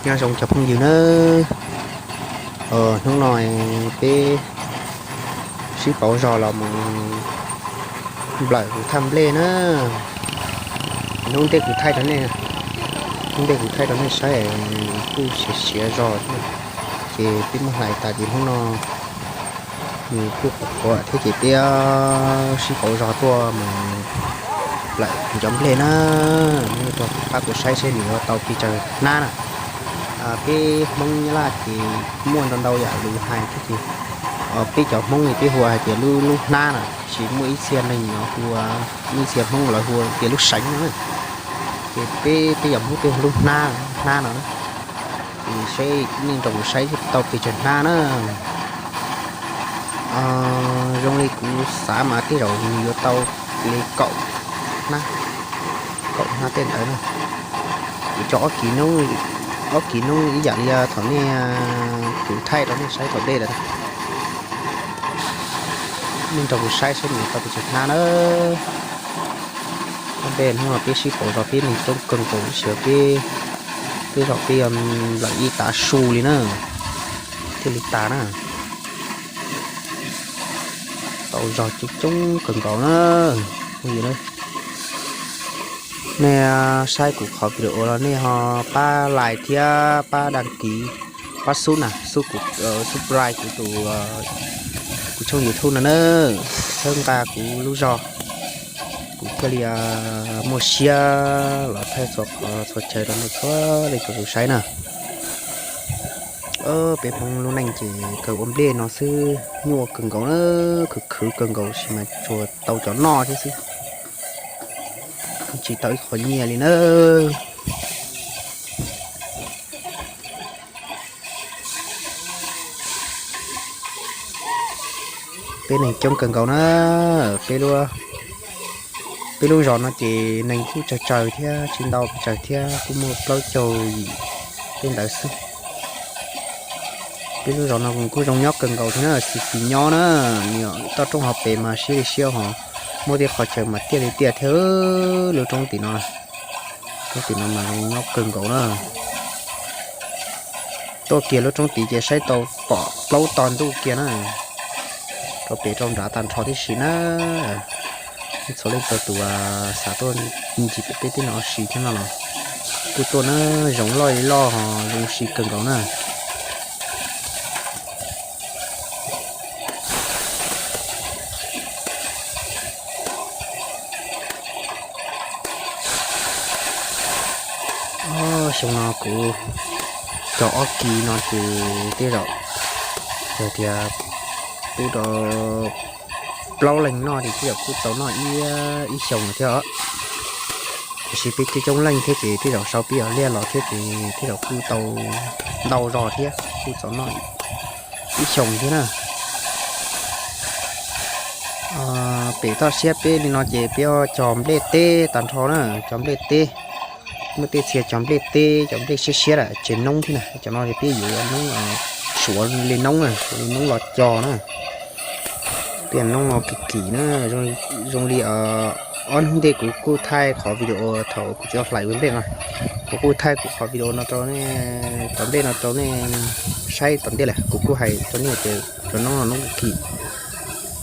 Nyob zoo cov phooj ywg nawb, hnub no peb sib pauv zog los mus nplawm kuv thaj nplej na. Hnub ntej kuv thaij rau nej, hnub ntej kuv thaij rau nej saib kuj siav siav zog, ces peb muab hlais tas ces hnub no nws kuj qhuav qhuav thiab ces peb sib pauv zog tuaj mus nplawm cov nplej na. Nej tuaj pab kuv saib seb nws yuav tau pes tsawg hnab na. Peb Hmoob Nyab Laj ces muaj ntau ntau yam lus hais thiab ces peb cov Hmoob peb hu hais tias lub hnab na, tab sis muaj ib txhia neeg hu, ib txhia Hmoob lawv hu tias lub seev no na. Ces peb, peb yog Hmoob peb hu lub hnab, hnab no na. Ces seb nej nrog kuv saib tau pes tsawg hnab na. Zoo li kuv xav mas tej zaum nws yuav tau li kaum hnab, kaum hnab tej ntawd na. Kuv cog ob kiv noob, ob kiv noob ib yam li thaum nej, kuv thaij rau nej saib thaum ntej lawm. Nej nrog kuv saib seb nws yuav tau pes tsawg hnab na. Ob peb hnub no peb sib pauv zog peb neeg coob kawg nkaus tab sis peb, peb zog peb yuav nplawm ib tav su li na thiaj li tas na. Tau zog coob coob kawg nkaus na. Nej saib kuv qhov video los nej ho pab like thiab pab đăng ký, pab sub na, sub kuv, subscribe kuv tus, kuv tshooj YouTube no na, txhawb nqa kuv lub zog, kuv thiaj li muaj siab los thaij txhua qhov txhua chaw rau nej txhua leej txhua tus saib na. Peb Hmoob lub neej ces kawg ua nplej no xwb, nyuaj kawg nkaus na, khwv khwv kawg nkaus sis mas tsuas tau cov noj thiab xwb, tsis tau ib qho nyiaj li na. Peb neeg coob kawg nkaus na, peb lub, peb lub zos no ces neeg kuj tsawg tsawg thiab tsis ntau pes tsawg thiab, kuj muaj plaub caug yim tej ntawd xwb. Peb lub zos no kuj zoo nyob kawg nkaus thiab na, xis xis nyob na, nws toj roob hauv pes mas siab li siab hos, muaj tej qhov chaw mas tiaj li tiaj thiab. Lub roob tim no, roob tim no mas zoo nyob kawg nkaus na. Tuaj kiag lub roob tid ces saib tau pom plaub tog ntuj kiag na, rau pem rau nrad tag nrho tib si na. Txhua leej txhua tus xav tuaj ncig pem peb tej no ua si thiab no los kuj tuaj na, zoo loj li loj hos zoo ua si kawg nkaus na. Xyoo no kuv cog ob kis no ces tej zaum yog tias pub rau plaub leeg noj ces tej zaum kuj tau noj ib, ib xyoos no thiab os. Tiam sis peb coob coob leej thiab ces tej zaum sau peb yog liaj los thiab ces tej zaum kuj tau ntau zog thiab kuj tau noj ib xyoos thiab na. Pem toj siab peb li no ces peb cog nplej teb tag nrho na, cog nplej teb. Muaj tej txhia cog nplej teb, cov nplej siab siab lawm tsev noob thiab na, cov no peb yuav noob, suav li noob na, suav li noob los cog na. Peb noob no kim kim na, zoo li ob hnub ntej kuv kuj thaij qhov video thaum kuv tsis tau hlais ua nplej no, kuv kuj thaij kuv qhov video no rau nej, tom ntej no rau nej saib tom ntej lawm, kuv kuj hais rau nej tias cov noob no noob kim,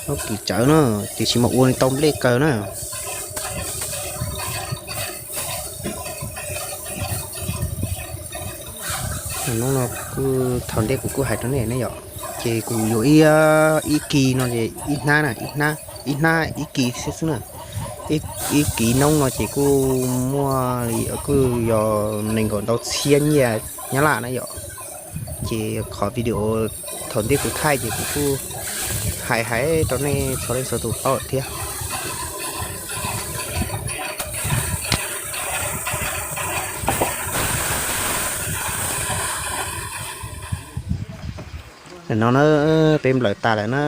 noob kim tsawv na, tiam sis mas ua li tau nplej kawg na. Noob no kuj thaum ntej kuv kuj hais rau nej ne yom, ces kuv yuav ib, ib kis no ces ib hnab na, ib hnab, ib hnab ib kis xwb xwb na. Ib kis noob no ces kuj muaj li kuj yog nees nkaum ntau txhiab nyiaj Nyab Laj na yom. Ces qhov video thaum ntej kuv thaij ces kuv kuj hais hais rau nej txhua leej txhua tus paub thiab. Nim no na, peb nplawm tas lawm na,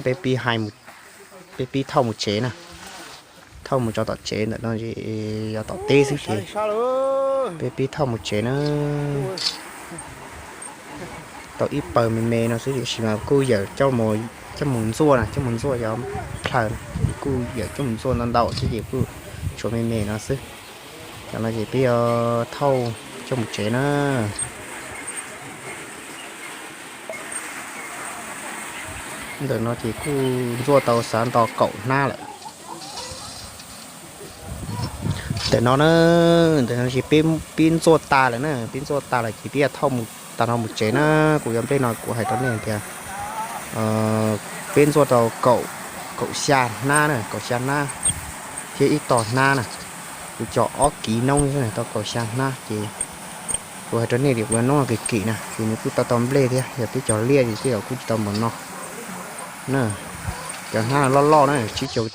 peb pib hais, peb pib thauj mus tsev na. Thauj mus tso tom tsev ntawm no es yog tom teb xwb ces peb pib thauj mus tsev na. Tau ib pawg me me no xwb tiam sis mas kuj yawm coj mus ntxuaj na, coj mus ntxuaj cov plhaws, kuj yawm coj mus ntxuaj ntau ntau xwb ces kuj tshuav me me no xwb. Cov no ces peb yuav thauj coj mus tsev na. Ntawm no ces kuj ntxuaj tau xav nto kaum hnab lawm. Ntawm no na, ntawm no ces peb ntxuaj tas lawm na, peb ntxuaj tas lawm ces peb yuav thauj mus tag no mus tsev na. Kuv cov nplej no kuv hais rau nej tias peb ntxuaj tau kaum, kaum xya hnab na, kaum xya hnab thiab ib tog hnab na. Kuv cog ob kiv noob tau kaum xya hnab ces kuv hais rau nej tias kuv cov noob no kim kim na ces nws kuj tau tau nplej thiab, yog peb cog liaj ces tej zaum kuj tsis tau npaum no na. Cov hnab no loj loj na, tsib caug